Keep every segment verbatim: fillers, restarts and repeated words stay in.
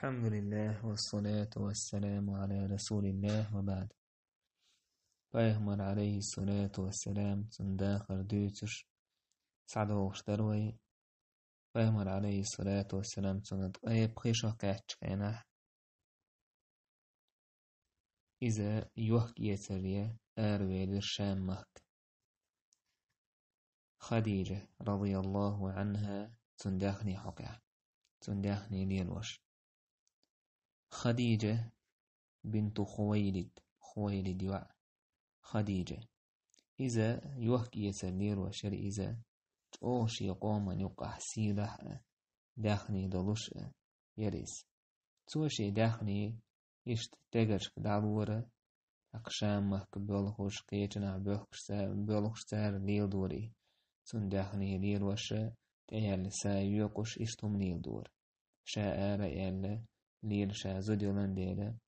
الحمد لله والصلاة والسلام على رسول الله وبعد. Пайхамар, عليه الصلاة والسلام, цун дахар дуьйцуш, схьадогӀуш дара вай. Пайхамар, عليه الصلاة والسلام, цунна ткъе пхи шо кхаьчча хенахь, иза йохк-эцаре аравелира Шам-махка. Хадижа, رضي الله عنها, цун даьхни хьокъехь, цун даьхни лелош. Хадижа бинту Хувайлид, Хувайлид йоӀ Хадижа. Иза йохк-эцар лелош яра иза, чӀогӀа шен къоман юккъахь сийлахь а, даьхни долуш а яра иза. Цо шен даьхни иштта тегаршка дӀалора, тӀаккха Шам-махка боьлхуш, кхечанхьа боьлхуш цара, боьлхуш цара леладора и. Цун даьхни лелош а, тӀеяьлла са йоькъуш, иштта хӀума леладора. Ша ара а аьлла, лела ша зуда йолан дела,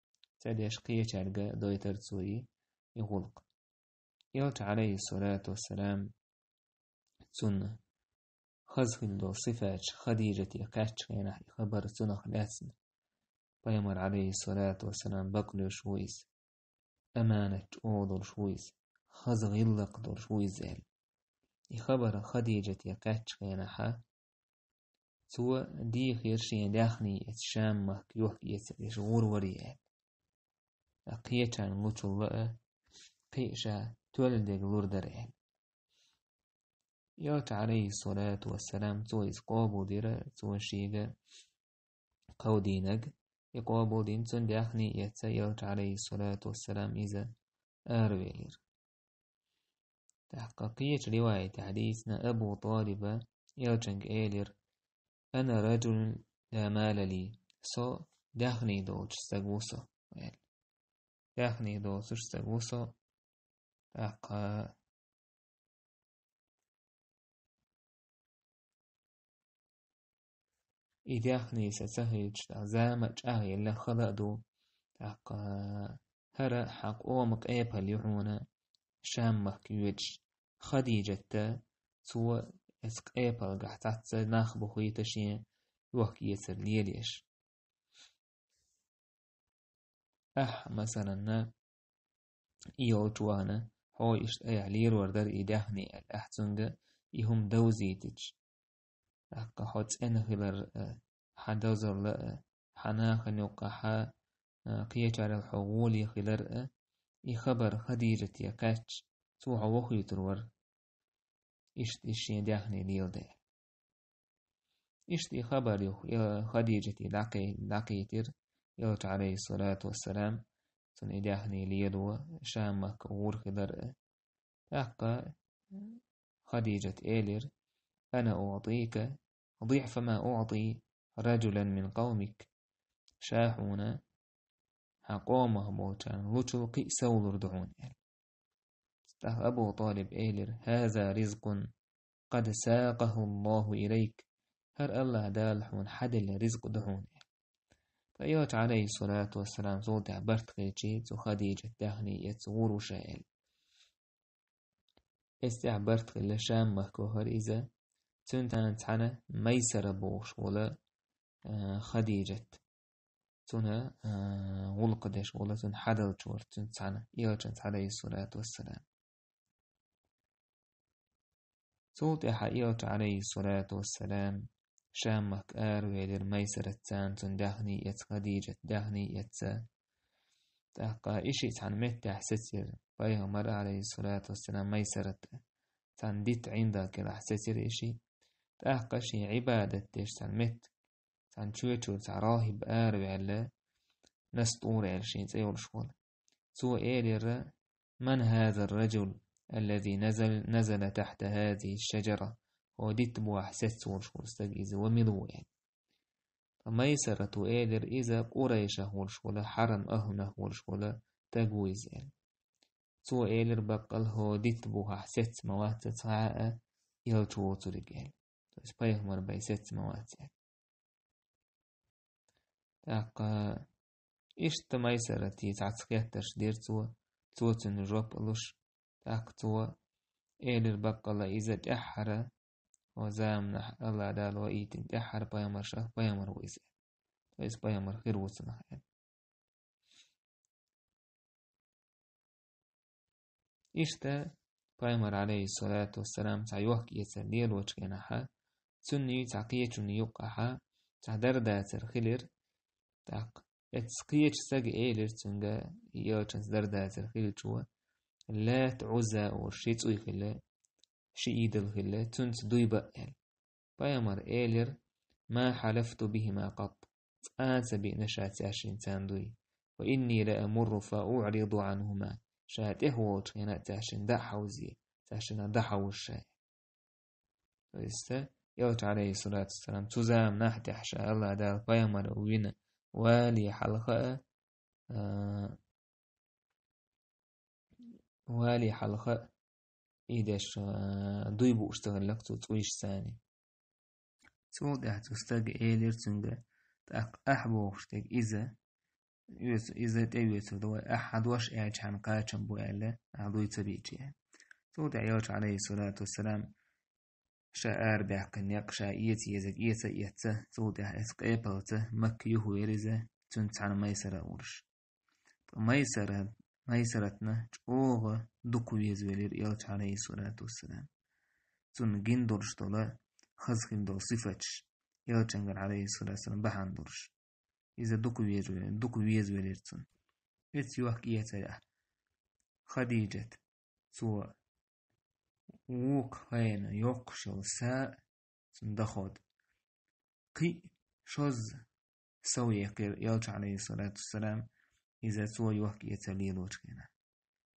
ца деш кхечаьрга дойтар цо и, и гӀуллакх. Элча, عليه الصلاة والسلام, цунна хаза хилла долу сифаташ Хадижате кхаьчча хенахь, и хабар цунах лаьцна, Пайхамар, عليه الصلاة والسلام, бакълуьйш ву иза, аманат чӀогӀа долуш ву иза, хаза гӀиллакх долуш ву иза аьлла. И хабар Хадижате кхаьчча хенахьа, цо дийхира шен даьхни эца Шам-махка йохк-эцар деш гӀур варий аьлла. Ткъа кхечарна лучул а, кхин а ша тоьлла дерг лур дара аьлла. Элча, عليه الصلاة والسلام, цо иза къобалдира, цо шега кховдийнарг и къобалдина, цун даьхни эца Элча, عليه الصلاة والسلام, иза аравелира. ТӀаккха кхечу риваятехь дийцина, Абу ТӀалиба Элчанга элира: «أنا رجل لا مال لي», со даьхни доцуш стаг ву со, аьлла. Даьхни доцуш стаг ву со. ТӀаккха и даьхни сан ца хилча, тӀаккха зама чӀагӀъелла хала а ду. ТӀаккха хӀара хьан къоман къепал ю хьуна Шам-махка йоьдуш. Хадижата, цо эцу къепалгахь цхьацца нах бохуьйту шен йохк-эцар лелаеш. Ахь, масалан, и йолчу вахана, хьо иштта айхьа лелор дара и даьхни аьлла, ахь цуьнга и хӀума довзийтича, тӀаккха хьо цӀена хилар а, хьан дозалла а, хьан нахана юккъахьа, а, кхечарел хьо гӀоле хилар а, и хабар Хадижате кхаьчча, цо хьо вохуьйтур вара. Иштта иза шен даьхни леладе. Иштта и хабар юха, э, Хадижате дӀакхе-, дӀакхийтира Элча, عليه الصلاة والسلام, цунна и даьхни лело, Шам-махка гӀур хилар а. ТӀаккха Хадижата элира: «أنا أعطيك ضعف ما أعطي رجلا من قومك». Ша хьуна хьан къомах болчарна лучул кхин а сов лур ду хьуна, аьлла. ТӀаккха Абу ТӀалиб элира: «هذا رزق قد ساقه الله إليك». ХӀара АллахӀ Дала хьуна хьаделла ризкъ ду хьуна, аьлла. Ткъа Элча, عليه الصلاة والسلام, цул тӀаьхьа барт хилчий, цу Хадижат даьхни эца гӀур ву ша, аьлла. Эцу тӀаьхьа барт хилла, Шам-махка вахара иза, цуьнан цхьана Майсара бохуш волу, а, Хадижат. Цунна, а, гӀуллакх деш волу, цунна хьадалча вара цуьнца цхьана, Элчанца, عليه الصلاة والسلام. Цул тӀаьхьа Элча, عليه الصلاة والسلام, Шам-махка аравелира Майсаратца, цунна даьхни эца, Хадижат даьхни эца. ТӀаккха и шиъ цхьана меттехь сецира Пайхамар, عليه الصلاة والسلام, Майсарат а. Цхьана дитта ӀиндагӀкӀелахь сецира и шиъ. ТӀаккха шен Ӏибадат деш цхьана метта, цхьана чоьчуьра цхьа рахиб араваьлла, Настур аьлла шен цӀе йолуш волу. Цо элира: «من هذا الرجل الذي نزل، نزل تحت هذه الشجرة؟» ХӀо дитта бухахь сецна волуш волу стаг иза ва мила ву, аьлла. Ткъа Майсарато элира: «Иза Къурайшах волуш волу, хьарам ахӀлунах волуш волу стаг ву иза», аьлла. Цо элира: «Баккъал хӀо дитта бухахь сецна ма вац цхьа а, Элча воцург», аьлла. То есть Пайхамар бен сецна ма вац, аьлла. ТӀаккха иштта Майсарате цхьацца хеттарш дира цо, цо цуьнан жоп а луш, тӀаккха цо элира: «Баккъалла иза тӀаьххьара, хӀо заманахь АллахӀ Дала ваийтина тӀаьххьара пайхамаршах пайхамар ву иза». вай пайхамар хир ву цунах аьлла. Иштта пайхамар, алейхиссалату вассалам, цхьа йохка-эцар лелочу хенахьа, цунна цхьа кхечунна юккъахьа, цхьа дар дацар хилира. ТӀаккха эцу кхечу стага элира цуьнга, и элчанца дар дацар хилчо: «Лат, Ӏузза олуш ши цӀуй хилла, ши идол хилла, цуьнца дуй ба», — аьлла. Пайхамар элира: «Ма хьалафту бихима къат». Цкъа а ца биъна ша цаьршинна царна дуй. «Ва инни ла амурру фа уъриду Ӏанхума». Ша тӀехволчу хенахь цаьршинна дӀа а хьовзий, цаьршинна дӀа а хьовзуш ша. То есть, элча, алейхиссалату вассалам, цу заманахь тӀехь ша АллахӀ Дала пайхамар вина вале хьалха а, а, вале хьалха а, и деш, а, дуй бууш ца хиллакх цу цӀуйшцани. Цул тӀаьхьа цу стага элира цуьнга, тӀаккха ахь бохуш дерг иза, оьцу, иза тӀеоьцур ду вай, ахь хьан дош аьлча хьан кхачам бу аьлла, ахь дуй ца биъча. Цул тӀаьхьа элча, алейхиссалату вассалам, ша арабаьккхина некъ, ша эца езарг эца а эцна, цул тӀаьхьа эцу къепалца Макка юхавера иза, цуьнца цхьаьна Майсара а волуш. Ткъа Майсара-, Майсаратна чӀогӀа дукха везавелира элча, алейхиссалату вассалам. Цунна гина долуш долу, хаза хила долу сифаташ, элчангара, алейхиссалату вассалам, бахьана долуш. Иза дукха везаве-, дукха везавелира цунна. Эцу йохка-эцарехь Хадижат, цо вукху хенахь йоккхуш йолу са а, цуьнан доход. Кхин а шозза сов яьккхира элча, алейхиссалату вассалам, иза цо йохка-эцар лелочу хенахь.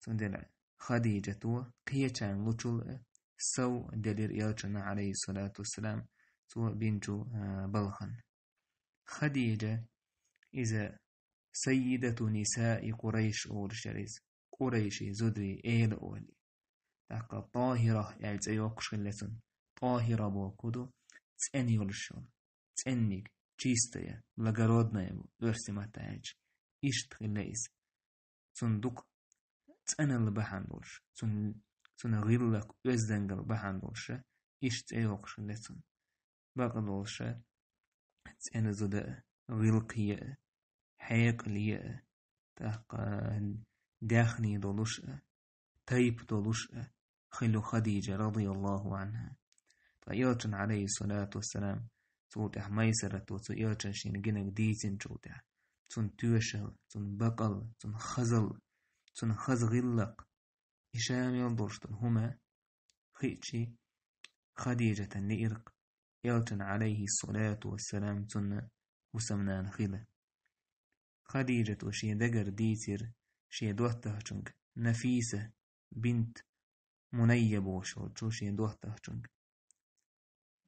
Цундела Хадижато кхечарна лучул а сов делира элчанна, алейхиссалату вассалам, цо бинчу, а, балхана. Хадижа, иза саййидату нисаи Къурайш олуш яра иза, Къурайши зударий эла олий. ТӀаккха ТӀахӀира аьлла цӀе йоккхуш хилла цунна. ТӀахӀира бохург ду, цӀена йолуш йолу. ЦӀенниг, чистая, благородная бу, оьрсийн маттахь аьлча. Иштта хилла иза. Цунна дукха цӀаналла бахьана долуш, цунна, цунна гӀиллакх, оьздангалла бахьана долуш, иштта цӀе йоккхуш хилла цунна. Бакъдолуш, цӀена зуда а, гӀиллакхе а, хьекъале а, тӀаккха даьхни долуш а, тайпа долуш а хилла Хадижа, радияллаху анхьа. Ткъа элчанна, алейхиссалату вассалам, цул тӀаьхьа Майсарато цу элчанна шена гинарг дийцинчул тӀаьхьа, цунна тоьшалла, цунна бакъалла, цунна хазалла, цунна хаза гӀиллакх, и ша мел долуш долу хӀума хиъча, Хадижатана лиира-кх элчанна, алейхиссалату вассалам, цунна хӀусамнана хила. Хадижато шен дагара дийцира шен доттагӀчуьнга, Нафиса бинт Мунайя бохуш йолчу шен доттагӀчуьнга.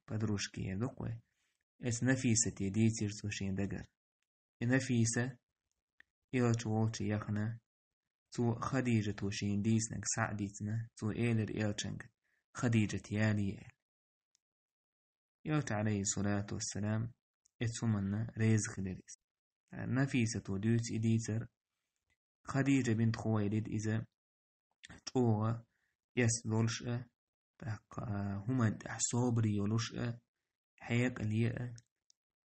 Подружки эр ду-кх вай. Эцу Нафисате дийцира цо шен дагара. И Нафиса, элча волчу яхана, цо Хадижато шена дийцинарг схьа а дийцина, цо элира элчанга: «Хадижат ялае», — аьлла. Элча, алейхиссалату вассалам, эцу хӀуманна реза хилира иза. Нафисато дуьйцу и дийцар. Хадижа бинт Хувайлид иза чӀогӀа эс долуш а, тӀаккха хӀуманна тӀехь собаре йолуш а, хьекъале а,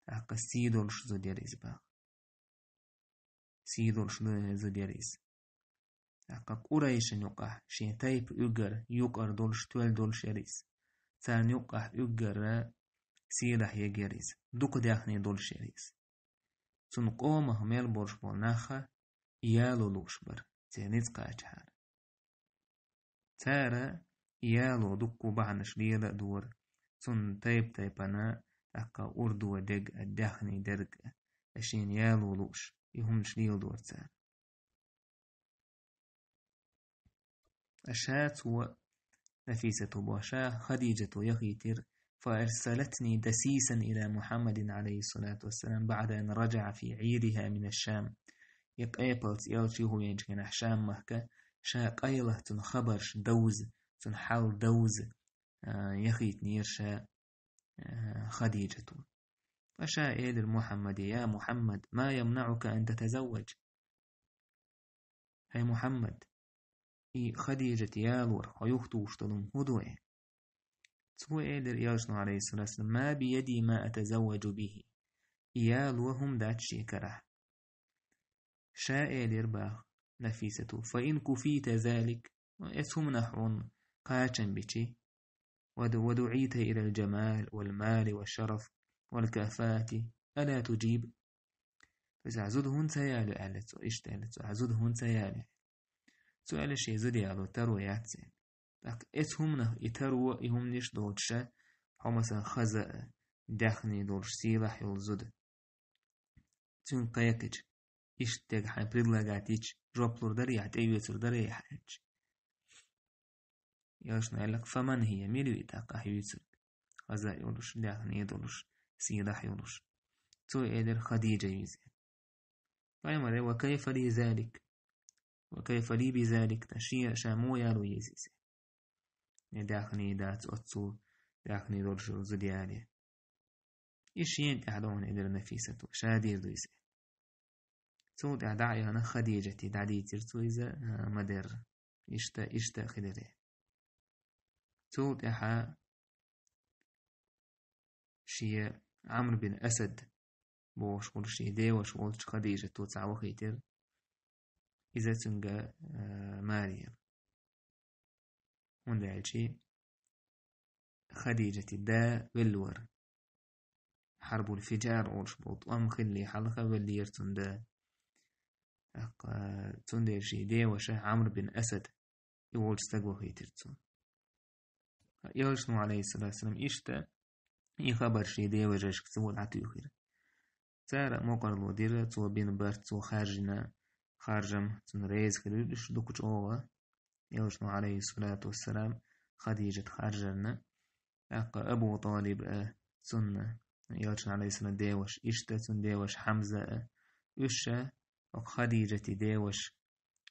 тӀаккха сий долуш зуда яра иза боху. Сий долуш зуда яра иза. ТӀаккха Къурайшан юкъахь шен тайпа уггар юкъара долуш, тоьлла долуш яра иза. Царна юкъахь уггар сийлахь ерг яра иза. Дукха даьхни долуш яра иза. Цунна къомах мел болуш болу нах яло лууш бара, церан ницкъ кхачахьара. Цара яло дуккха бахьанаш лела а дора, цунна тайп-тайпана, тӀаккха урдо дерг а, даьхни дерг а, шена яло лууш, и хӀуманаш леладора цара. Ткъа ша цо, Нафисато боху, ша Хадижато яхийтира: «فأرسلتني دسيسا إلى محمد عليه الصلاة والسلام بعد أن رجع في عيرها من الشام». И къепалца элча юхавеанчу хенахь Шам-махка, ша къайлаха цунна хабарш довза, цунна хьал довза, а, яхийтинера ша, а, Хадижато. Ткъа ша элира Мухьаммаде: «يا محمد، ما يمنعك أن تتزوج؟» «ХӀай Мухьаммад, и Хадижат ялор хьо юхатухуш долу хӀун ду?» Цо элира элчано, алейхиссалату вассалам: «ما بيدي ما أتزوج به». яло хӀума дац шен карахь. Ша элира баха Нафисату: «Фа ин куфита залик», эцу хӀуманах хьуна кхачам бичи, «ва ду-, ва дуӀита илал джамал, вал мали, ва шараф, вал кафати, ала туджиб?» То есть, ахьа зуда хӀунда ца яло, аьлла цо, иштта аьлла цо, ахьа зуда хӀунда ца яло. Цо аьлла, шен зуда яло таро яц аьлла. ТӀаккха эцу хӀуманах и таро, и хӀуманаш долчуша, хьо, масала, хаза а, даьхни долуш, сийлахь йолу зуда. Цуьнга кхайкхича, иштта дерг хьайн предлагать йича, жоп лур дарий ахь, тӀеоьцур дарий ахь аьлча. Элчано аьлла: «Фаман хия, мила ю и тӀаккха ахь юьйцург? Хаза а йолуш, даьхни а долуш, сийлахь а йолуш». Цо элира: «Хадижа ю иза». Пайхамаре: «Ва кайфа ли залик? Ва кайфа ли би залик?» Та шен, ша муха яло еза иза? Я даьхни дац оццул, даьхни долуш йолу зуда яле. И шена тӀаьхьа дохна элира Нафисату, ша дийр ду иза. Цул тӀаьхьа дӀа а яхна Хадижате дӀадийцира цо иза, а, ма-дарра. Иштта, иштта а хилира. Цул тӀаьхьа шен Ӏамр бин Асад бохуш волу шен деваша волчу Хадижато цхьа вахийтира. Иза цуьнга, а, маре яра. ХӀунда аьлча Хадижате да велла вара. Хьарбул фижар олуш болу тӀом хилале хьалха веллера цуьнан да. ТӀаккха цундела шен деваша Ӏамр бин Асад, и волчу стага вахийтира цо. Элчано, алейхиссалату вассалам, иштта и хабар шен девашашка цо дӀатуьйхира. Цара мукъарло дира, цо бина барт, цо хаьржина харжам, цунна реза хилира уьш дукха чӀогӀа. Элчано, алейхиссалату вассалам, Хадижат харжарна, тӀаккха Абу ТӀалиб а, цунна, Элчан, алейхиссалам, деваш, иштта цунна деваш Хьамза а, уьш а, оха Хадижати деваш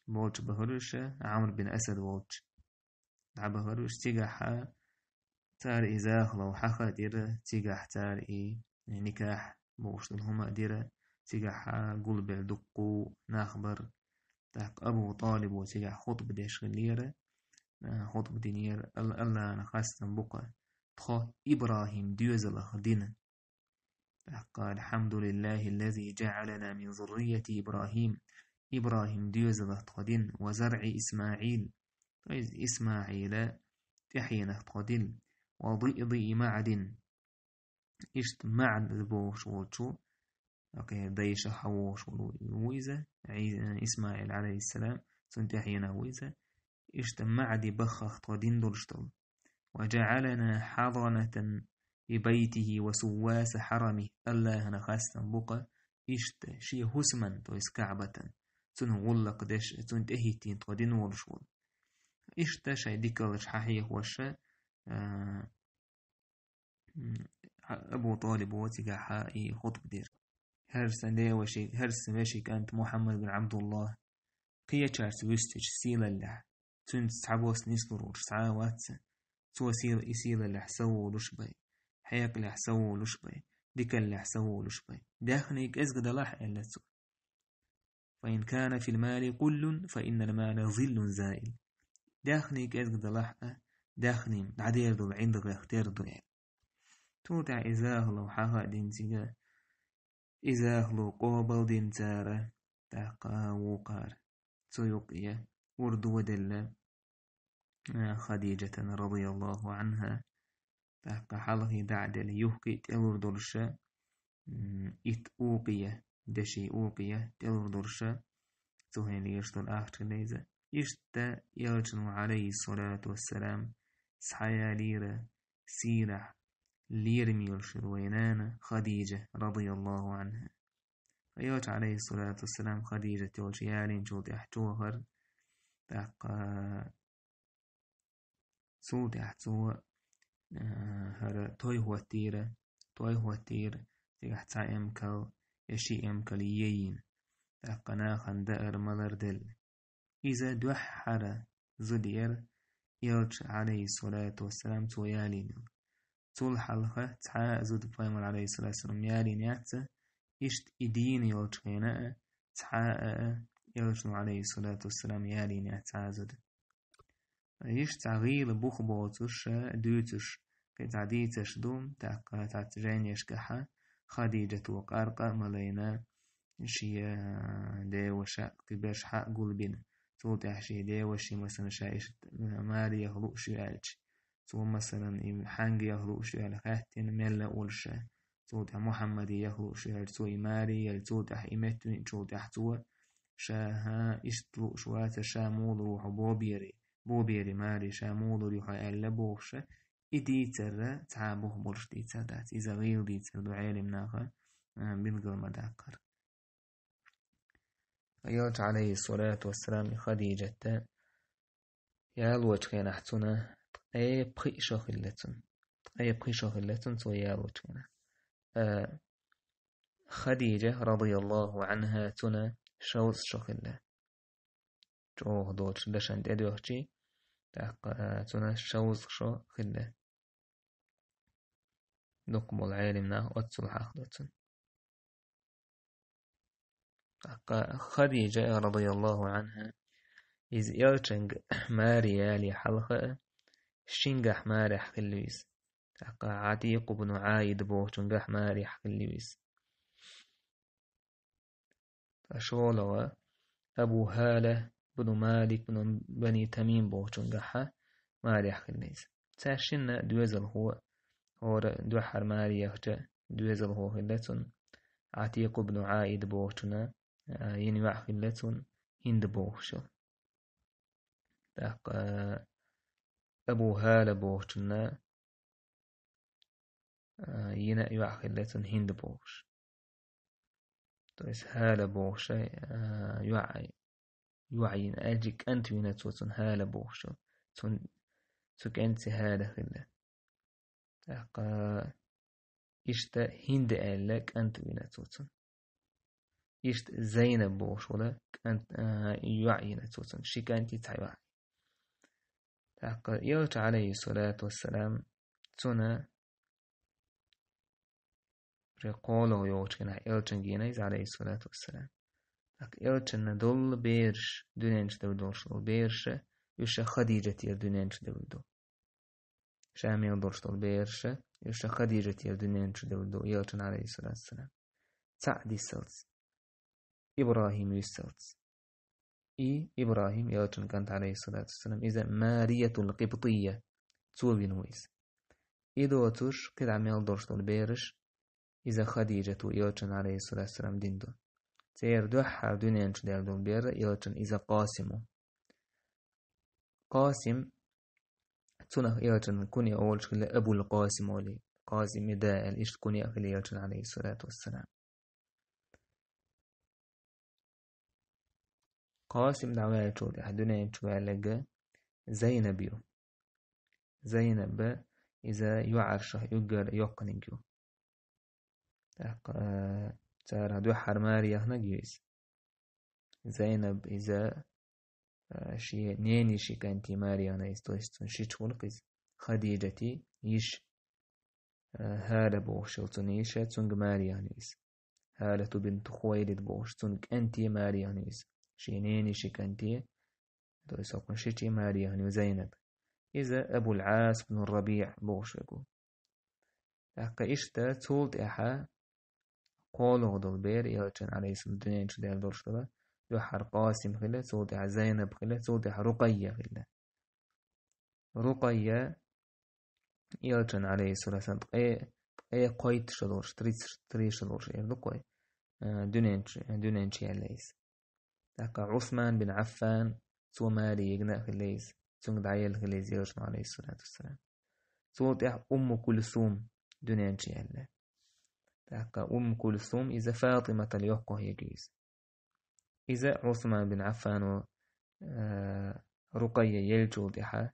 болчу бахара уьш а, Ӏамр бин Асад волчу. ДӀабахара уьш цигахьа, цара и захало хьахадира, цигахь цара и никахь бохуш долу хӀума а дира, цигахьа гулбелла дуккха нах бара. ТӀаккха Абу ТӀалибо цигахь хутба деш хиллера, а, хутба динера, Ал-, Аллахьана хастам бу-кха тхо ИбрахӀим доьзалах дина. ТӀаккха: «Алхьамдулиллахиллази джаӀалана мин зуррияти ИбрахӀим». ИбрахӀим доьзалах тхо дина, «ва зарӀи ИсмаӀил». То есть ИсмаӀила тӀаьхьенах тхо дина, «ва диъдиъи маӀдин». Иштта МаӀд бохуш волчу, окей, дайша хьан вогӀуш волу ву иза, Ӏи-, ИсмаӀил, алейхиссалам, цунна тӀаьхьенах ву иза. Иштта МаӀди баххах тхо дина долуш долу. «Ва джаӀалана хьаданатан ли байтихи ва сувваса хьарами». Аллахьана хастам бу-кха, иштта шен хӀусаман, то есть КаӀбатан, цунна гӀуллакх деш, цунна тӀехӀиттийна тхо дина волуш волу. Иштта шайн дикаллаш хьахьехоша, а, м, Абу ТӀалибо цигахьа и хутба дира. ХӀара сан деваши-, хӀара сан вешин кӀант Мухьаммад бин Ӏабдуллахь, кхечарца вуьстича сийлаллехь, цуьнца цхьабосса нислур волуш цхьа а вац, цо сийла-, и сийлаллехь са волуш бай, хьекъалехь са волуш бай, дикаллехь са волуш бай. Даьхни кӀезга далахь, аьлла цо. «Фа ин кана фил мали къуллун, фа иннал мала зиллун заил». Даьхни кӀезга далахь а, даьхни дӀадер долу ӀиндагӀех тера ду, аьлла. Цул тӀаьхьа и захало хьахадина цига, и захало къобалдина цара, тӀаккха вукхара. Цу юкъе урдо делла, а, Хадижатана, радияллаху анхьа. ТӀаккха хьалхе дӀа а делла, юххе тӀелур долуша, м, итт укхия, деши укхия тӀелур долуша, цу хенахь лелаш долу ахча хилла иза. Иштта Элчано, алейхиссалату вассалам, схьаялийра сийлахь лерам йолуш йолу вайн нана Хадижа, радияллаху анхьа. Элча, алейхиссалату вассалам, Хадижат йолчу ялийначул тӀаьхьа чувахара, тӀаккха цул тӀаьхьа цо, а, хӀара той хӀоттийра, той хӀоттийра, цигахь цхьа эмкал я ши эмкал ейина, тӀаккха нахана даар-малар делла. Иза дуьххьара зуда яра, Элча, алейхиссалату вассалам, цо ялийнарг. Цул хьалха цхьа а зуда пайхамар, алейхиссалату вассалам, ялийна яц, иштта и дийна йолчу хенахь а, цхьа а, а, Элчано, алейхиссалату вассалам, ялийна яц цхьа а зуда. Иштта цхьа гӀийла бух боцуш, а, дуьйцуш, кхин цхьа дийцарш ду, тӀаккха цхьацца жайнашкахьа, Хадиджата къаркъа а ма лайна, шен деваша кхиберш хьа гулбина. Цул тӀаьхьа шен деваша, масала, ша иштта маре яха лууш ю аьлча, цо, масала, и хьанга яха лууш ю аьлла хаьттина, мелла а волуш ша. Цул тӀаьхьа Мухьаммаде яха лууш ю аьлча, цо и маре елла, цул тӀаьхьа и меттавинчул тӀаьхьа цо ша, хӀа, иштта лууш вацара, ша муха лур ву хьо бобери, бобери маре, ша муха лур ю хьо аьлла бохуш, и дийцар цхьа а бух болуш дийцар дац. Иза гӀийла дийцар ду Ӏелимнаха, а, билгал ма даккхара. Элча, Ӏалайхиссалату вассалам, и Хадиджат ялочу хенахь цунна ткъе пхиъ шо хилла цунна. Ткъе пхиъ шо хилла цунна цо ялочу хенахь. А, Хадиджа, радияллаху анхьа, цунна шовзткъа шо хилла. ЧӀогӀа доцуш дашна тӀедоьхчий, тӀаккха, а, цунна шовзткъа шо хилла. Дукха болу Ӏелимнах оццул хьахдо цунна. ТӀаккха Хадиджа, радияллаху анхьа, иза элчанга маре яле хьалха а, шингахь марехь хилла ву иза. ТӀаккха Ӏатикъ ибн Ӏаид бохучунгахь марехь хилла ву иза. Ткъа шолгӀа Абу ХӀала бну Малик бну Бани Тамим бохучунгахьа марехь хилла иза. Цаьршинна доьзалхо, хӀора дуьххьара маре яхча доьзалхо хилла цунна, Ӏатикъ бну Ӏаид бохучунна, а, йина йоӀ хилла цунна, ХӀинда бохуш йолу. ТӀаккха Абу ХӀала бохучунна, а, йина йоӀ хилла цунна, ХӀинда бохуш. То есть ХӀала бохуш, а, йоӀ, йоӀ йина, аьлча кӀант вина цо цунна, ХӀала бохуш. Цун, цу кӀанте ХӀала хилла. ТӀаккха иштта ХӀинда аьлла кӀант вина цо цунна. Иштта Зайнаб бохуш волу кӀант, а, йоӀ йина цо цунна, ши кӀанти цхьа йоӀ. ТӀаккха элча, Ӏалайхиссалату вассалам, цунна ре кхоалгӀа йогӀучу хенахь элчанга йина иза, Ӏалайхиссалату вассалам. ТӀаккха элчанна долу бераш, дуьнен чу девлла долуш долу бераш, уьш ша Хадиджатера дуьнен чу девлла ду. Ша мел долуш долу бераш, уьш ша Хадиджатера дуьнен чу девлла ду элчанна, Ӏалайхиссалату вассалам. Цхьаъ дисалц. ИбрахӀим висалц. И ИбрахӀим, элчан кӀант, Ӏалайхиссалату вассалам, иза Мариятул Къибтийя, цо вина ву иза. И доцуш, кхидӀа мел долуш долу бераш, иза Хадиджат ву, элчан, Ӏалайхиссалату вассалам, дина ду. Церан дуьххьара дуьнен чу даьлла долу бер, элчан, иза Къасим ву. Къасим, цунах элчан куьне олуш хилла Абул Къасим олий. Къасим и да аьлла, иштта куьне а хилла элчан, Ӏалайхиссалату вассалам. Къасим дӀаваьллачул тӀаьхьа дуьнен чу ваьлларг Зайнаб ю. Зайнаб иза йоӀаршах уггар йоккханиг ю. ТӀаккха, а, цара дуьххьара маре яхнарг ю иза. Зайнаб иза, а, шен ненан йишин кӀанте маре яхна иза, то есть цуьнан шича хуьлу-кх иза. Хадиджатан йиша, а, ХӀала бохуш йолу цуьнан йиша, цуьнга маре яхна иза. ХӀалату бинту Хувайлид бохуш, цуьнан кӀанте маре яхна иза. Шен ненан йишин кӀанте, то есть хӀокхуьнан шиче маре яхна ю Зайнаб. Иза Абул Ӏас бну РабиӀ бохуш верг ву. ТӀаккха иштта цул тӀаьхьа кхоалгӀа долу бер, элчан, Ӏалайхиссалам, дуьнен чу даьлла долуш долу, дуьххьара Къасим хилла, цул тӀаьхьа Зайнаб хилла, цул тӀаьхьа Рукъайя хилла. Рукъайя элчан, Ӏалайхиссалату вассалам, ткъе, ткъе кхойтта шо долуш, тридцать три шо долуш эр ду-кх вай, а, дуьнен чу, дуьнен чу яьлла иза. ТӀаккха Ӏусман бин Ӏаффан, цо маре йигна а хилла иза, цуьнга дӀаелла хилла иза элчано, Ӏалайхиссалату вассалам. Цул тӀаьхьа Умму Кульсум дуьнен чу яьлла. ТӀаккха Умму Кульсум иза ФатӀиматал йоккхахь ерг ю иза. Иза Ӏусман бин Ӏаффано, а, Рукъайя еллачул тӀаьхьа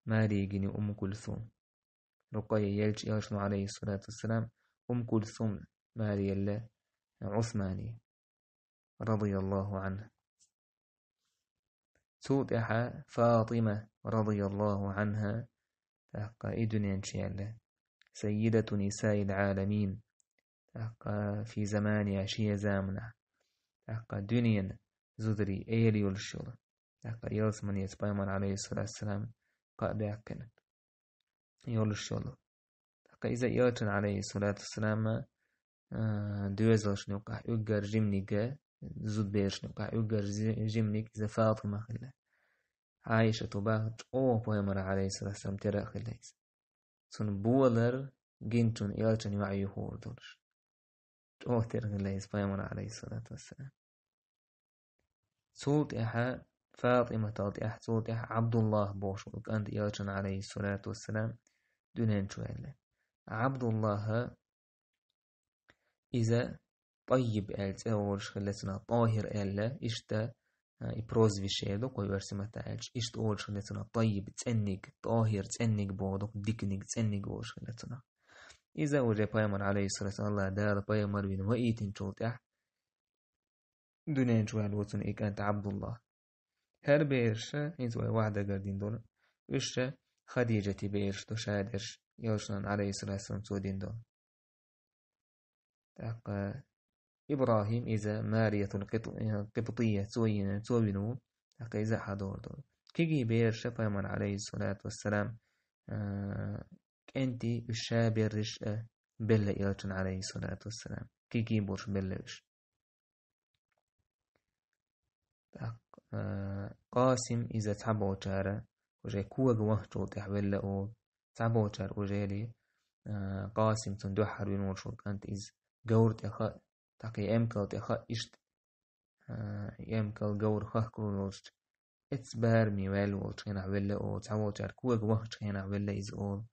маре йигна ю Умму Кульсум. Рукъайя елча, элчано, Ӏалайхиссалату вассалам, Умму Кульсум маре елла Ӏусмане, радияллаху анхьа. Цул тӀаьхьа ФатӀима, радияллаху анхьа, тӀаккха и дуьнен чу яьлла. Саййидату нисаил Ӏаламин. ТӀаккха фи заманиха, шен заманахь. ТӀаккха дуьненан зударийн эла йолуш йолу. ТӀаккха ялсаманеца пайхамар, Ӏалайхиссалату вассалам, кхаъ баьккхина йолуш йолу. ТӀаккха иза элчан, Ӏалайхиссалату вассалам, а, доьзалшна юкъахь уггар жиманиг, зудберашна юкъахь уггар жи-, жиманиг иза ФатӀима хилла. Ӏайшата бах чӀогӀа пайхамар, Ӏалайхиссалату вассалам, тера а хилла иза. Цунна болар гинчун элчан йоӀ юхур долуш. ЧӀогӀа тера хилла иза пайхамар, Ӏалайхиссалату вассалам. Цул тӀаьхьа, ФатӀиматал тӀаьхьа, цул тӀаьхьа Ӏабдуллах бохуш волу кӀант элчан, Ӏалайхиссалату вассалам, дуьнен чу ваьлла. Ӏабдуллаха иза ТӀаййиб аьлла цӀе олуш хилла цунах, ТӀохир аьлла, иштта, а, и прозвище ду, кху версийн маттахь аьлча, иштта олуш хилла цунах, ТӀаййиб, цӀенниг, ТӀохир, цӀенниг боху, диканиг, цӀенниг олуш хилла цунах. Иза уже пайхамар, Ӏалайхиссалату, Аллах Дала пайхамар вина ваийтинчул тӀаьхьа, дуьнен чу ваьлла ву цуьнан и кӀант Ӏабдуллах. ХӀара бераш, хӀинца вай ваьхьа дагардина долу, уьш Хадижатин бераш ду, шадерш, элчанан, Ӏалайхиссалату вассалам, цо дина долу. ТӀаккха ИбрахӀим, иза Мариятул Къиб-, Къибтия, цо йина, цо вина ву, тӀаккха иза а хьадор долу. Кегий бераш пайхамар, Ӏалайхиссалату вассалам, а, кӀентий уьш шаберриш а белла элчан, Ӏалайхиссалату вассалам. Кегий болуш белла уьш. ТӀаккха, а, Къасим, иза цхьаболчара уже кога вахчул тӀаьхьа велла олу. Цхьаболчара уже ли, а, Къасим цунна дуьххьара вина волуш волу кӀант иза, говр тӀе хаьа, тӀаккха и эмкал тӀе хаьа иштта, а, и эмкал, говр хахкало йолчу, эццахь бараме ваьлла волчу хенахь велла олу, цхьаболчара кога вахчу хенахь велла иза олу.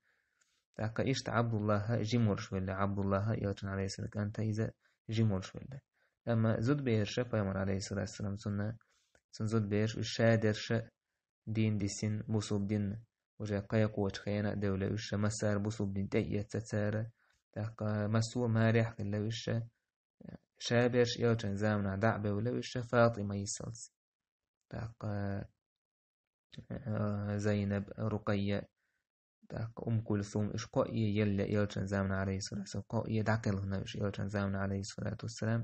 ТӀаккха иштта Ӏабдуллаха жима волуш велла, Ӏабдуллаха, элчан, Ӏалайхиссалам, кӀант, иза жима волуш велла. Амма зудбераш пайхамар, Ӏалайхиссалату вассалам, цунна, цунна зудбераш уьш шадерш а дийна дисина, бусулба дин уже кхайкхочу хенахь а девлла уьш, массара бусулба дин тӀеэцна цара, тӀаккха массо а марехь а хилла уьш, шаберш элчан заманахь дӀа а бевлла уьш ФатӀима йисалц. ТӀаккха, а, Зайнаб, Рукъайя, тӀаккха Умму Кульсум, уьш кхоъ а елла элчан заманахь, Ӏалайхиссалату вассалам, кхоъ а дӀакхелхина уьш элчан заманахь, Ӏалайхиссалату вассалам.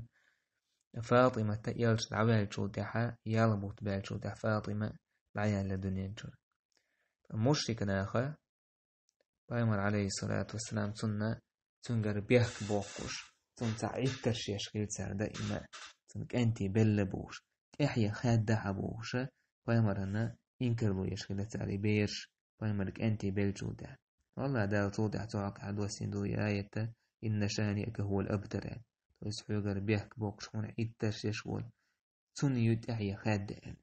ФатӀимат элча дӀаваьллачул тӀаьхьа, ялх бутт баьллачул тӀаьхьа ФатӀима дӀаяьлла дуьнен чуьра. Мушрик наха пайхамар, Ӏалайхиссалату вассалам, цунна, цуьнгара бехк боккхуш, цунна цхьа Ӏиттарш еш хилла цара даима, цунна кӀентий белла бохуш, тӀаьхье хаьдда хьан бохуш, пайхамарна инкарло еш хилла цара и бераш, пайхамар кӀентий беллачул тӀаьхьа. Аллах Дала цул тӀаьхьа цу хьокъехь доссийна ду и аят: «Инна шаниака хӀувал абтар», аьлла. То есть хьоьгара бехк боккхуш, хьуна Ӏиттарш еш волу, цунна ю тӀаьхье хаьдда аьлла.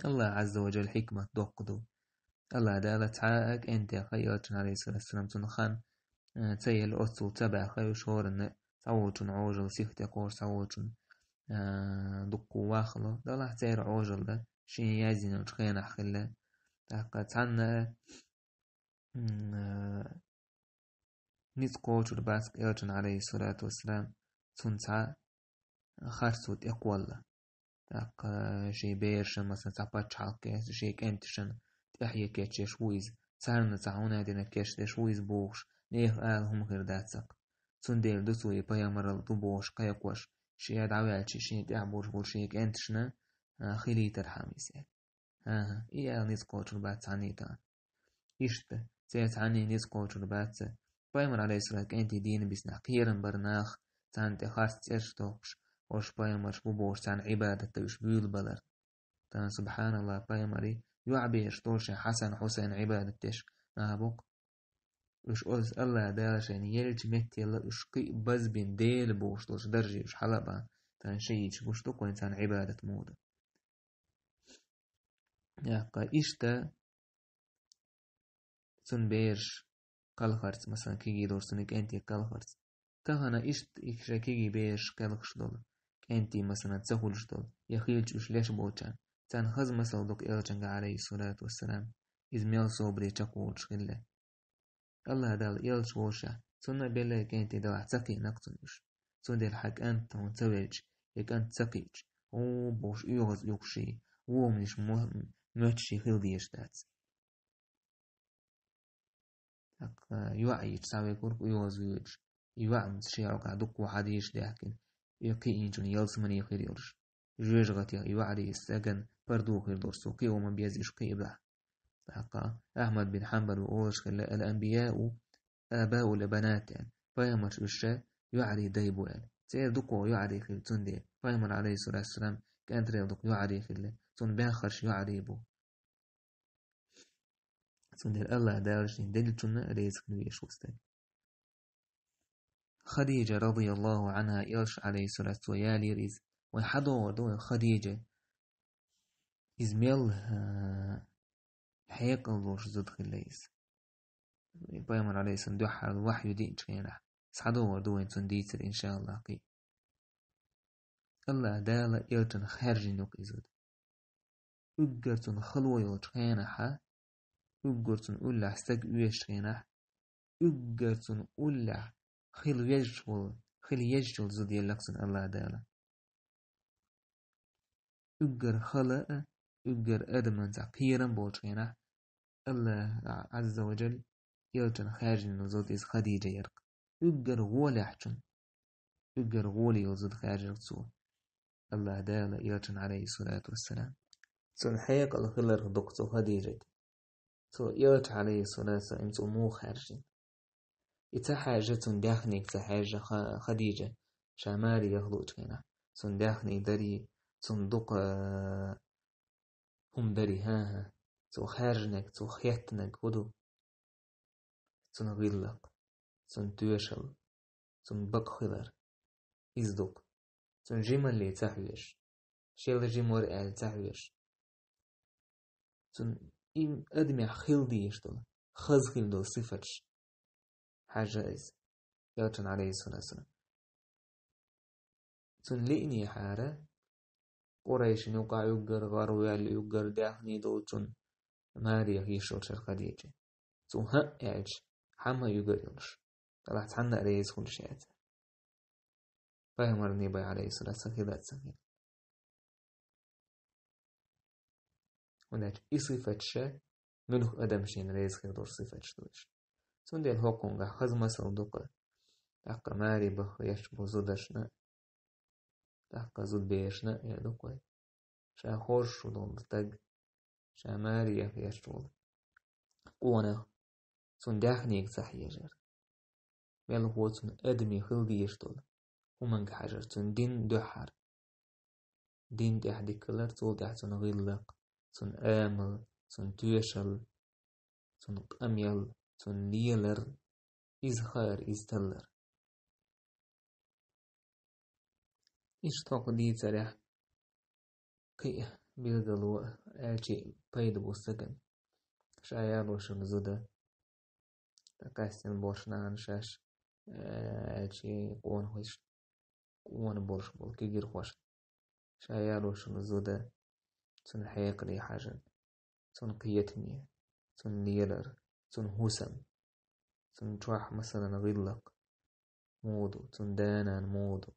Аллах Ӏазза ва Джалла хьикмат доккха ду. Аллах Дала цхьа а кӀентех, элчан, Ӏалайхиссалату вассалам, цунна хан, а, ца елла, оццул ца баьхна уьш хӀоранна, цхьаволчун Ӏожалла сих тӀе кхочу, цхьаволчун, а, дуккха вахало. Далахь церан Ӏожалла шен яздинчу хенахь хилла. ТӀаккха цхьанна, м, а, ницкъ кхочур бац элчан, Ӏалайхиссалату вассалам, цунна цхьа харцо тӀекхолла. ТӀаккха шен берашна, масала, цхьа пачхьалкх кечдеш, шен кӀенташна тӀаьхье кечдеш ву иза, царна цхьа хӀума дина кечдеш ву иза бохуш, нехан ала хӀума хир дац-кх. Цундела ду цо и пайхамаралла ду бохуш кхайкхош, ша дӀаваьлча шен тӀехь болуш болу шен кӀенташна, а, хилийтархьама иза. ХӀан-хӀа, и аьлла ницкъ кхочур бац цхьанна а тахана. Иштта, церан цхьанна а ницкъ кхочур бац. Пайхамар, Ӏалайхиссалам, кӀентий дийна бисинехь кхерам бара нах, царна тӀе харц цӀераш тохкуш, уьш пайхамарш бу бохуш, царна Ӏибадат дан уьш буьйлабалар. Тахана, субхьаналлах, пайхамаран йоӀ-бераш долу шайн Хьасан, Хьусайн Ӏибадат деш нах бу-кх. Уьш оцу Аллах Дала шайна еллачу меттехула уьш кхин а базбина Дела бохуш долчу дарже уьш хьала а бан, тахана шахӀидаш буш ду-кх вайн царна Ӏибадат муха дан. ТӀаккха иштта цуьнан бераш кхалхарца, масала, кегий долуш цуьнан кӀентий кхалхарца. Тахана иштта и шайн кегий бераш кхелхаш долу, кӀентий, масала, ца хуьлуш долу, я хилча уьш леш болчарна, царна хаза масал ду-кх элчанга, Ӏалайхиссалату вассалам, иза мел собаре чекхволуш хилла. Аллах Дала элча волушехь, цунна а белла кӀентий далахь ца кхиъна-кх цунна уьш. Цундела хьан кӀант хьуна ца велча, я кӀант ца кхиъча, гӀу бохуш оьгӀаз оьхуш, вон хӀуманаш мо-, моьттуш хила дезаш дац. ТӀаккха йоӀ йича, цхьа векург оьгӀаз воьдуш, и йоӀ-м шен хьокъехь дуккха хьадийша даьхкина, и кхиийначунна ялсамане хир йолуш. ЖожагӀатех йоӀарий стагана пардо хир долуш, цо кхио ма-безза уьш кхиабахь. ТӀаккха Ахьмад бин Хьанбала олуш хилла: «Ал-анбияу абаул банат», аьлла. Пайхамарш уьш ша йоӀарий дай бу аьлла. Церан дукха йоӀарий хилла цундела. Пайхамар, алейхиссалату вассалам, кӀантарел дукха йоӀарий хилла. Цунна баьхарш йоӀарий бу. Цундела Аллах Дала шен деллачунна реза хила везаш ву стаг. Хадижа, радияллаху анхьа, Элча, алейхиссалату, цо ялийра иза. Вай хьадогӀур ду вай Хадижа. Иза мел, а, хьекъал долуш зуда хилла иза. Пайхамар, алейхиссалам, дуьххьара вахью диъначу хенахь, схьадогӀур ду вайн цунна дийцар, иншааллахь, кхин. Аллах Дала Элчанна хаьржина ю-кх иза зуда. Уггар цунна хало йолчу хенахьа, уггар цунна уллехь стаг оьшучу хенахь, уггар цунна уллехь хила везаш волу, хила езаш йолу зуда елла-кх цунна Аллах Дала. Уггар хала а, уггар адаман цхьа кхерам болчу хенахь, Аллах Азза ва Джалла Элчанна хаьржина зуда иза Хадижа яра-кх. Уггар гӀолехьчун, уггар гӀоле йолу зуда хаьржира цо. Аллах Дала Элчанна, алейхиссалату вассалам. Цунна хьекъал хиларх дукха цу Хадижата. Цо Элча, алейхиссалату вассалам, цо муха хаьржина. И ца хьаьжжа, цунна даьхниг ца хьаьжжа Ха-, Хадижа, ша маре яха луучу хенахь. Цунна даьхниг дарий, цунна дукха хӀума дарий, хӀан-хӀа. Цо хаьржинарг, цо хеттинарг хӀун ду? Цунна гӀиллакх, цунна тоьшалла, цунна бакъ хилар. Иза ду-кх. Цунна жималле ца хьоьжуш, шел жима вара аьлла ца хьоьжуш. Цунна и адамехь хила дезаш долу, хаза хила долу сифаташ хьаьжжа иза Элчанна, алейхиссалату вассалам. Цунна лиънехьара, Къурайшин юкъахь уггар гӀараваьлла, уггар даьхни долчун маре яха йиш йолчара Хадижа. Цо хӀаъ аьлча, хьан ма уггар йолуш, делахь цхьанна а реза хуьлуш яцара. Пайхамаран бен, алейхиссалату, сан хилац сан хила. ХӀунда аьлча и сифаташ муьлха адам шена реза хир долу сифаташ ду уьш. Цундела хӀокхунгахь хаза масал ду-кх, тӀаккха маре баха еш болу зударшна, тӀаккха зудберашна а эр ду-кх вай. Ша хоржуш волу стаг, ша маре яха еш волу къонах, цунна даьхниг ца хьежар. Мелхо цунна адамийн хила дезаш долу хӀуманга хьажар, цунна дин дуьххьара. Дин тӀехь дика хилар, цул тӀаьхьа цунна гӀиллакх, цунна амал, цунна тоьшалла, цунна къамел, цунна лелар, иза хаар, иза таллар. Иштта хӀокху дийцарехь кхин а билгало аьлчи пайда бу стагана. Ша ялош йолу зуда, ткъа къаьстина болуш нахана шаьш, э, аьлчи къонахойш, къона болуш болу кегирхош. Ша ялош йолу зуда, цунна хьекъале хьажар, цунна кхетаме, цунна лелар, цунна хӀусам, цунна чохь, масалан, гӀиллакх муха ду, цунна да-нана муха ду,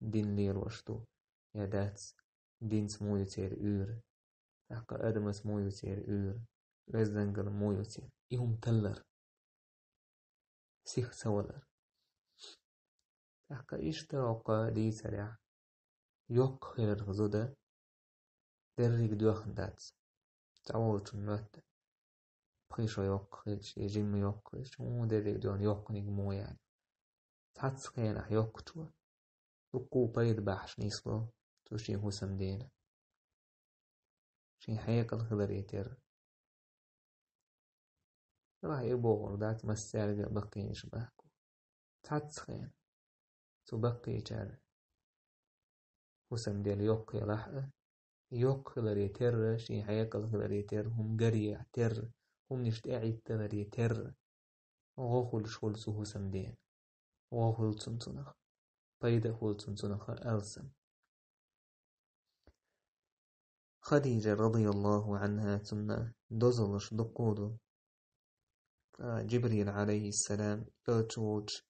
дин лелош ду я дац, динца муха ю церан уьйр, тӀаккха адамаца муха ю церан уьйр, оьздангалла муха ю церан. И хӀума таллар, сиха ца валар. ТӀаккха иштта хӀокху дийцарехь, йоккха хиларх зуда дерриг доьхна дац. Цхьаволчун моьтту, пхи шо йоккха хилча, я жимма йоккха хилча, хӀун дерриг доьхна йоккханиг мо яьлла. Цхьацца хенахь йоккхачо дуккха пайда бахьаш нисло цо шен хӀусамдена. Шен хьекъал хиларе терра. Делахь и бохург дац, массаьрга а баккхийнаш бахку. Цхьацца хенахь цу баккхийчара хӀусамдела йоккха елахь а, йоккха хиларе терра, шен хьекъал хиларе терра, хӀума гаре терра, хӀуманаш тӀеӀитталаре терра, гӀо хуьлуш хуьлу цу хӀусамдена. ГӀо хуьлу цунна цунах, пайда хуьлу цунна цунах алсам. Хадижа, радияллаху анхьа, цунна дозаллаш дуккха ду. А, Джибрил, алейхиссалам, элча волчу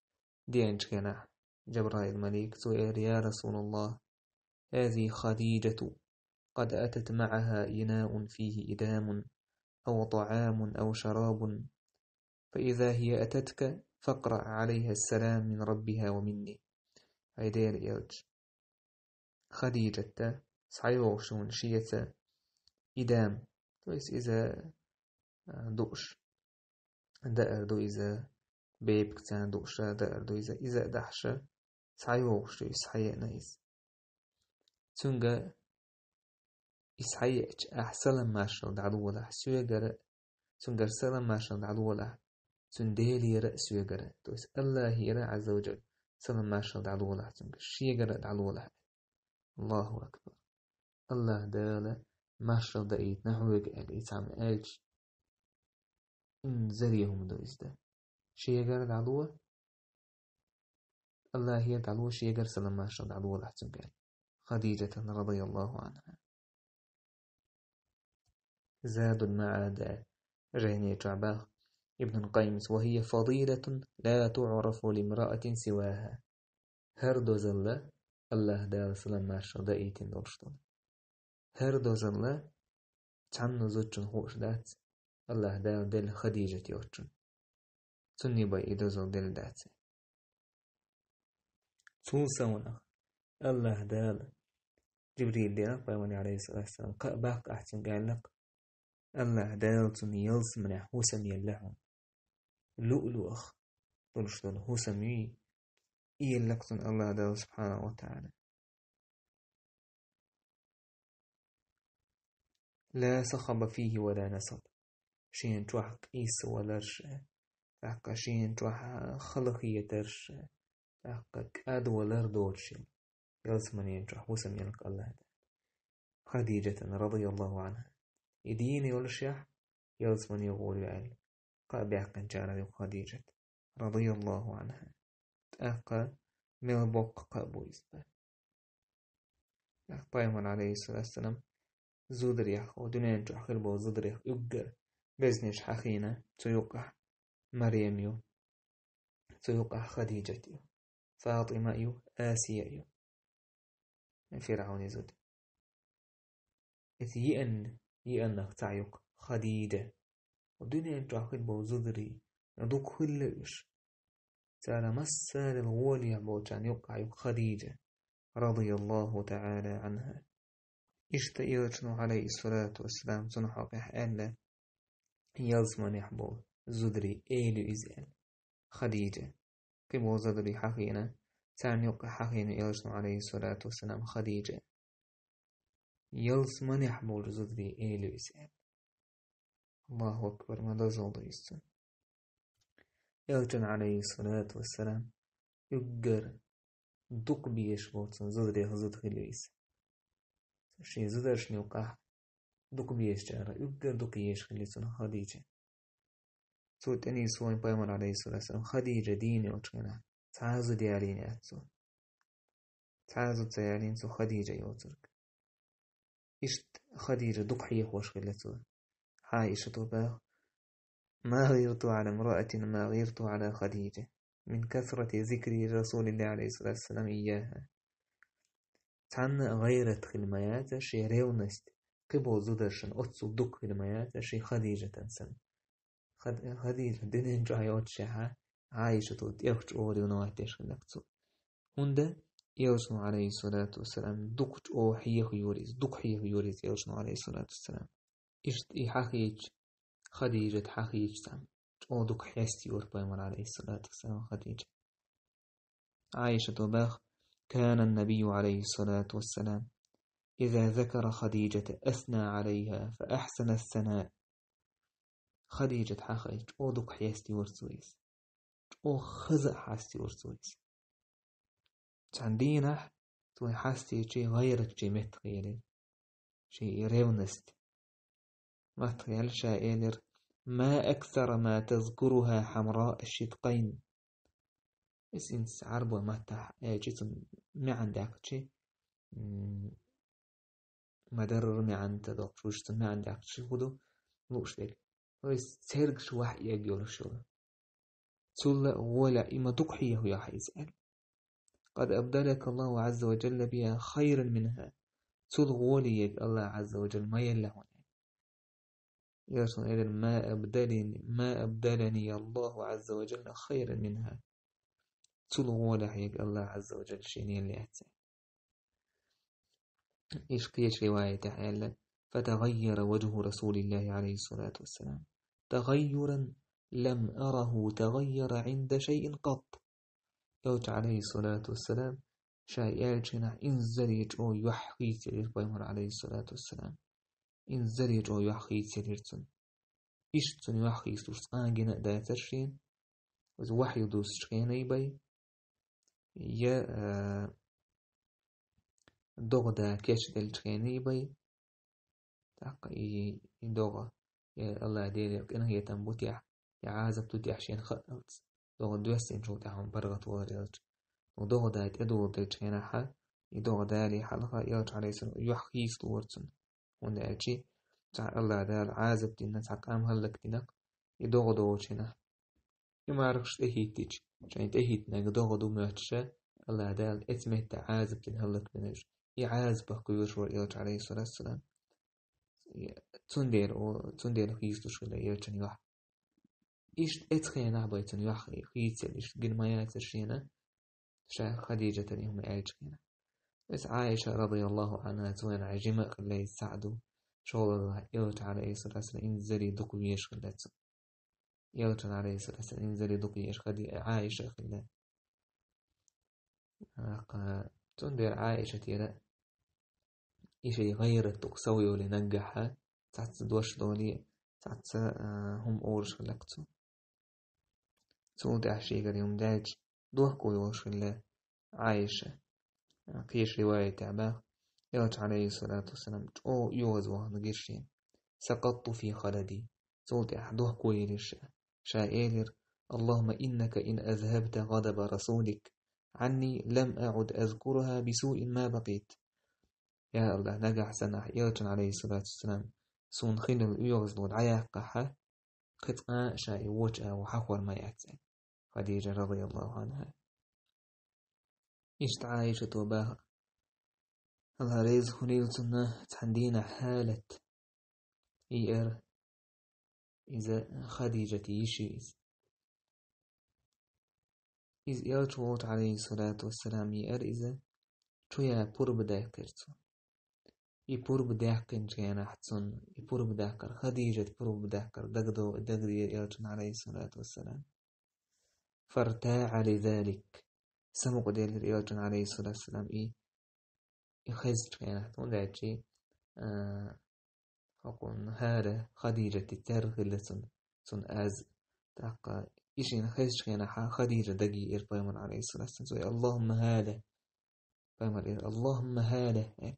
деанчу хенахь, Джабраил малик, цо элира: «Я Расулаллах, хазихи Хадижату, къад атат маӀаха инау фихи идамун, ау тӀаамун, ау шарабун, фа иза хия ататка, факъраъ алейха салам мин Раббиха ва минни». Хьай Делан элча, Хадижат схьайогӀуш ю шеца идам, то есть иза, а, дууш, даар ду иза, бепиг царна дууша даар ду иза, иза а дахьаш, схьайогӀуш ю иза, схьаеана иза. Цуьнга иза схьаеача, ахь салам-маршалла дӀалолахь соьгара, цуьнгара салам-маршалла дӀалолахь, цуьнан Делера а соьгара, то есть Аллахьера а, Ӏазза ва Джалла, салам-маршалла дӀалолахь цуьнгара, шегара а дӀалолахь. Аллаху акбар. Аллахь Дала маршалла даийтина хьоьга аьлла, и цхьамма аьлча, иза заре хӀума ду иза дан. Шегара дӀало, Аллахьера дӀало, шегара салам-маршалла дӀалолахь цуьнгара. Хадижатан, радияллаху анхьа. Задул МаӀад жайни чохь баьхна Ибн Къаййимас: «وهي فضيلة لا تعرف لامرأة سواها». ХӀара дозалла Аллахь Дала салам-маршалла даийтина долуш долу. ХӀара дозалла цхьанна зудчунна хууш дац, Аллахь Дала делла Хадижат йоцчунна. Цунна бен и дозалла делла дац. Цул совнах Аллахь Дала Джибрил деана пайхамаре, алейхиссалату вассалам, кхаъ баккха ахь цуьнга аьлла-кх: «Аллахь Дала цунна ялсаманехь хӀусам елла хьуна. Луълуъах долуш долу хӀусам ю и, и елла-кх цунна Аллахь Дала субхьанаху ва таӀала». «لا صخب فيه ولا نصب». Шена чохь къийса валарш а, тӀаккха шена чохь халахетарш а, тӀаккха кӀадвалар доцуш йолу ялсаманен чохь хӀусам елла-кх Аллахь Дала Хадижатан, радияллаху анхьа. И дийна йолушехь, ялсамане гӀур ю аьлла, кхаъ баьккхинчарах ю-кх Хадижат, радияллаху анхьа. ТӀаккха мел боккха кхаъ бу иза бан. ТӀаккха пайхамар, алейхиссалату вассалам, зударех, дуьнен чохь хир болу зударех уггар безнаш хьахийна, цу юккъехь Марем ю, цу юккъехь Хадижат ю, Фатима ю, Асия ю. ФирӀавнан зуда. Иза йиъанна, йиъаннах цхьаъ ю-кх Хадижа. Дуьнен чохь хир болу зударий, дукха хилла уьш. Цара массарел гӀолехь болчарна юккъехь ю-кх Хадижа, радияллаху таӀала анхьа. Иштта Элчано, алейхиссалату вассалам, цунах хьокъехь аьлла, ялсаманехь болу зударий эла ю иза аьлла. Хадижа. Кхин болу зударий хьахийна, царна юккъехь хьахийна Элчано, алейхиссалату вассалам, Хадижа. Ялсаманехь болу зударий эла ю иза аьлла. Аллаху акбар, ма дозалла ду иза цунна. Элчан, алейхиссалату вассалам, уггар дукха безаш болу цунна зударех зуда хилла иза. Шен зударшна юккъехь дукха безачарах уггар дукха езаш хилла цунна Хадижа. Цо тӀенисса вайн пайхамар, алейхиссалату вассалам, Хадижа дийна йолчу хенахь, цхьа а зуда ялийна яц цо. Цхьа а зуда ца ялийна цо Хадижа йоцург. Иштта Хадижа дукха хьехош хилла цо. Ӏайшата боху: «ما غرت على امرأة ما غرت على خديجة من كثرة ذكر رسول الله عليه الصلاة والسلام إياها». Цхьанна а гӀайрат хила ма яц, шен ревность, кхин болу зударшна оццул дукха хила ма яц, шен Хадижатан санна. Хад-, Хадижа дуьнен чохь йоццушехь, Ӏайшата тӀех чӀогӀа ревновать деш хилла-кх цо. ХӀунда Элчано, алейхиссалату вассалам, дукха чӀогӀа хьехайора иза, дукха хьехайора иза Элчано, алейхиссалату вассалам. Иштта и хьахийча, Хадижат хьахийча цхьаъ, чӀогӀа дукха хьестайора пайхамар, алейхиссалату вассалам, Хадижа. Ӏайшата боху: «كان النبي عليه الصلاة والسلام إذا ذكر خديجة أثنى عليها فأحسن الثناء». Хадижат хьахийча, чӀогӀа дукха хьестайора цо иза. ЧӀогӀа хаза а хьастайора цо иза. Цхьана дийнахь цо хьастийча, гӀайрат шен меттахъелира. Шен и ревность маттахъяьлла ша элира: «ما أكثر ما تذكرها حمراء الشدقين». Иза хӀинца Ӏарбойн маттахь аьлча, цуьнан маьӀна даьккхича, м, мадарра маьӀна ца доккхуш, цуьнан маьӀна даьккхича хӀун ду, лууш дерг. То есть цергаш ваьхьа эгна йолуш йолу. Цул а гӀоле и ма дукха хьехайо хьан иза аьлла. «قد أبدلك الله عز وجل بها خيرا منها». Цул гӀоле ерг Аллах Ӏазза ва Джалла ма елла хьуна. Ясун элира: «ما أبدلني، ما أبدلني الله عز وجل خيرا منها». Цул гӀоле хьехайо Аллах Ӏазза ва Джалла шена елла яц. Иш кхечу риваятехь аьлла: «فتغير وجه رسول الله عليه الصلاة والسلام تغيرا لم أره تغير عند شيء قط. Элча, عليه الصلاة والسلام, ша аьллача хенахь инзаре чӀогӀа юьхь хийцаелира пайхамар, عليه الصلاة والسلام. Инзаре чӀогӀа юьхь хийцаелира цуьнан. Иштта цуьнан юьхь хийцалуш цкъа а гина а дацара шена, иза вахьйу дуссучу хенахь бен, я, а, догӀа да кечделлачу хенахь бен, тӀаккха и, и догӀа, я АллахӀ Делера къинхетам бу техьа, я Ӏазап ду техьа шена хаалц, догӀа доьссинчул тӀаьхьа хьуна паргӀатвалар элча. Ну, догӀа да тӀедоладеллачу хенахь, и догӀа дале хьалха, элча, عليه السلام, юьхь хийцалора цуьнан. ХӀунда аьлча цхьа АллахӀ Дала Ӏазап дина, цхьа къам хӀаллакдина-кх и догӀа долчу хенахь. И мархаш тӀехӀиттича, шайна тӀехӀиттинарг догӀа ду моьттуш, АллахӀ Дала оцу метта Ӏазап дина хӀаллакбина уьш. И Ӏазапах кхоьруш вара элча, عليه الصلاة والسلام. Цундела, о, цундела хийцалуш хилла элчан юьхь. Иштта оцу хенахь бен цуьнан юьхь хийцаелла, иштта гина ма яцара шена, ша Хадижатана и хӀума аьллачу хенахь. Иза Ӏайша, رضي الله عنها, цу хенахь жима а хилла иза, СаӀд, шолгӀа элча, عليه الصلاة والسلام, инзаре дукха везаш хилла цо. Элчана, عليه الصلاة والسلام, инзаре дукха везаш Хади-, Ӏайша а хилла. ТӀаккха цундела Ӏайшатера и шайн гӀайрат дукха сов йолий наггахь, цхьацца дош долий, цхьацца, а, хӀума олуш хилла-кх цо. Цул тӀаьхьа шегара и хӀума даьлча, дохко йолуш хилла Ӏайша. Кхечу риваятехь баьхна, элча, عليه الصلاة والسلام, чӀогӀа оьгӀазвахана гира шена. سقطت في خلدي. Цул тӀаьхьа дохко йилира ша. Ша элира: اللهم إنك إن أذهبت غضب رسولك عني لم أعد أذكرها بسوء ما بقيت. Я АллахӀ, нагахь санна ахь элчан, عليه الصلاة والسلام, суна хиллал оьгӀазло дӀаяккхахь, кхин цкъа а ша и вочу агӀор хьахор ма яц аьлла. Хадижа, رضي الله عنها. Иштта Ӏайшата баьхна, АллахӀ реза хуьлийла цунна, цхьана дийнахь ХӀалат, и яра иза Хадижата йиш ю иза. Иза элча волчу, عليه الصلاة والسلام, и яра иза, чу ян пурба даьккхира цо. И пурба даьккхинчу хенахь цунна, и пурба даккхар, Хадижата пурба даккхар дагадо-, дагадеара элчана, عليه الصلاة والسلام. فارتاع لذلك. Самукъаделира элчана, عليه الصلاة والسلام, и, и хезчу хенахь, хӀунда аьлча, а, хӀокхунна ХӀала Хадижата терра хилла цунна, цунна аз. ТӀаккха и шена хезчу хенахь Хадижа дагайеара пайхамар, عليه الصلاة والسلام, цо: اللهم ХӀала. Пайхамар элира: اللهم ХӀала, аьлла.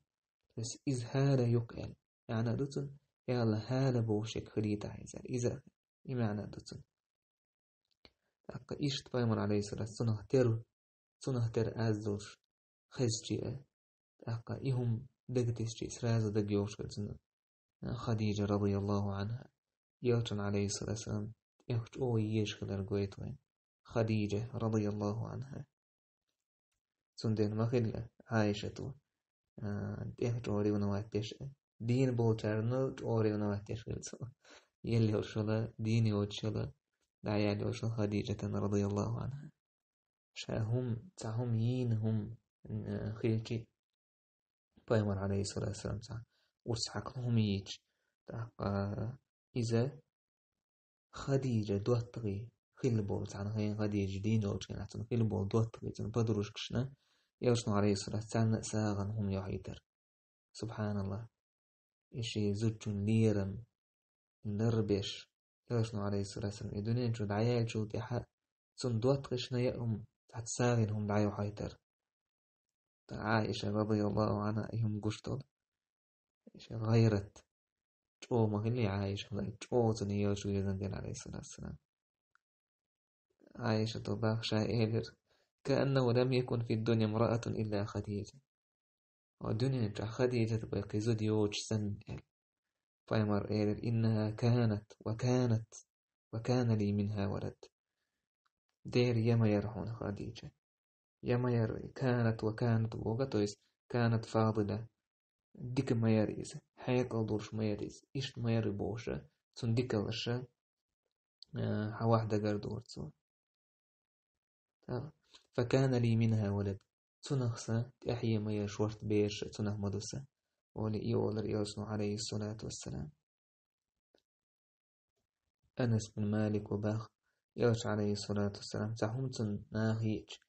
То есть иза ХӀала ю-кх аьлла. МаьӀна ду цунна, я АллахӀ, ХӀала бохуш ерг хилийтахь иза. Иза и маьӀна ду цунна. ТӀаккха иштта пайхамар, عليه الصلاة والسلام, цунах терра, цунах терра аз долуш хезча а, тӀаккха и хӀума дагатесча а, сразу дагайогӀуш хилла цунна Хадижа, رضي الله عنها. Элчана, عليه الصلاة والسلام, тӀех чӀогӀа езаш хилар гойту вайна Хадижа, رضي الله عنها. Цундела ма хилла Ӏайшата, а, тӀех чӀогӀа ревновать деш, дийна болчарна чӀогӀа ревновать деш хилла цо. Елла йолуш хилла, дийна йоцуш хилла, дӀаяьлла йолуш хилла Хадижатана, رضي الله عنها. Ша хӀума, цхьа хӀума йийна хӀума, м, хилча, пайхамар, عليه الصلاة والسلام, цхьа урс хьаькхна хӀума йийча, тӀаккха иза Хадижа доттагӀий хилла болу, цхьана хенахь Хадижа дийна йолчу хенахь цунна хилла болу доттагӀий, цунна подружкашна, элчано, عليه الصلاة, царна а сагӀина хӀума йохьуьйтура. СубхьаналлахӀ! И шен зудчун лерам ларбеш, элчано, عليه الصلاة والسلام, и дуьнен чу дӀаяьллачул тӀаьхьа цунна доттагӀашна яа хӀума, цхьацца сагӀина хӀума дӀайохьуьйтура. Ткъа Ӏайша, رضي الله عنها, и хӀума гуш долу. Иштта гӀайрат. ЧӀогӀа ма хилла Ӏайша, чӀогӀа цунна елча везан дела, عليه الصلاة والسلام. Ӏайшата баьхна ша элира: كأنه لم يكن في الدنيا امرأة إلا خديجة. Ва дуьнен чохь Хадижат бен кхин зуда йоцуш санна, аьлла. Пайхамар элира: إنها كانت وكانت وكان لي منها ولد. Дера я ма яра хьуна Хадижа. Я ма яра, كانت وكانت боху, то есть كانت فاضلة. Дика ма яра иза, хьекъал долуш ма яра иза, иштта ма яра бохуша, цунна дикаллаша, а, хьан ваха дагар дора цо. ТӀаккха: فكان لي منها ولد. Цунах сан тӀаьхье ма яра шорта бераш, цунах ма ду сан. Олий и олура элчано, عليه الصلاة والسلام. Анас бин Малика бах, Элча, алейхиссалату вассалам, цхьа хӀума цунна наха йиъча,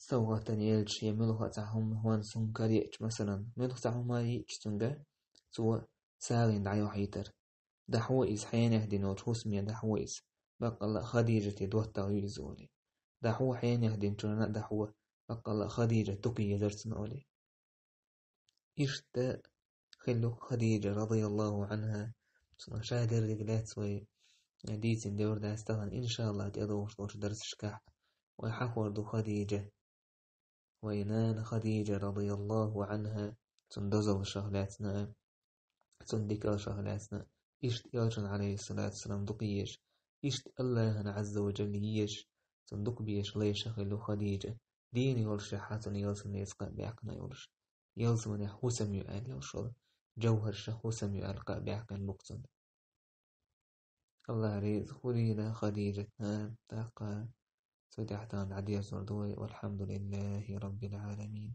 совгӀатана елча, е муьлха цхьа хӀума хӀонс хӀума караеча, масалан, муьлха цхьа хӀума йиъча цунга, цо сагӀийна дӀайохьийтар. ДӀахьо иза хьенех дина волча хӀусаме, дӀахьо иза. Баккъалла а Хадижате доттагӀа ю иза олий. Дӏахьо хьенех динчунна а дӏахьо, баккъалла а Хадижат дукха езар цунна олий. Иштта хилла Хадижа, радияллаху анхьа, цунах ша деррига лаьцна вай дийцина девр дац тахан, иншааллахӀ, тӀедогӀуш долчу дарсашкахь вай хьахор ду Хадижа. Вай нана Хадижа, радияллаху анхьа, цунна дозаллашах лаьцна а, цунна дикаллашах лаьцна а, иштта Элчанна, алейхиссалату вассалам, дукха езаш, иштта АллахӀана, Ӏазза ва Джалла, езаш, цунна дукха безаш лайша хилла Хадижа, дийна йолуш шаьхьа цунна ялсаманеца кхаъ баьккхина йолуш. Ялсаманехь хӀусам ю аьлла йолуш волу, жовхӀаршах хӀусам ю аьлла кхаъ баьккхина бу-кх цунна. АллахӀ реза хуьлийла Хадижатна, тӀаккха цу тӀехь тахана дӀадерзор ду вай. Валхьамдулиллахи раббил Ӏаламин.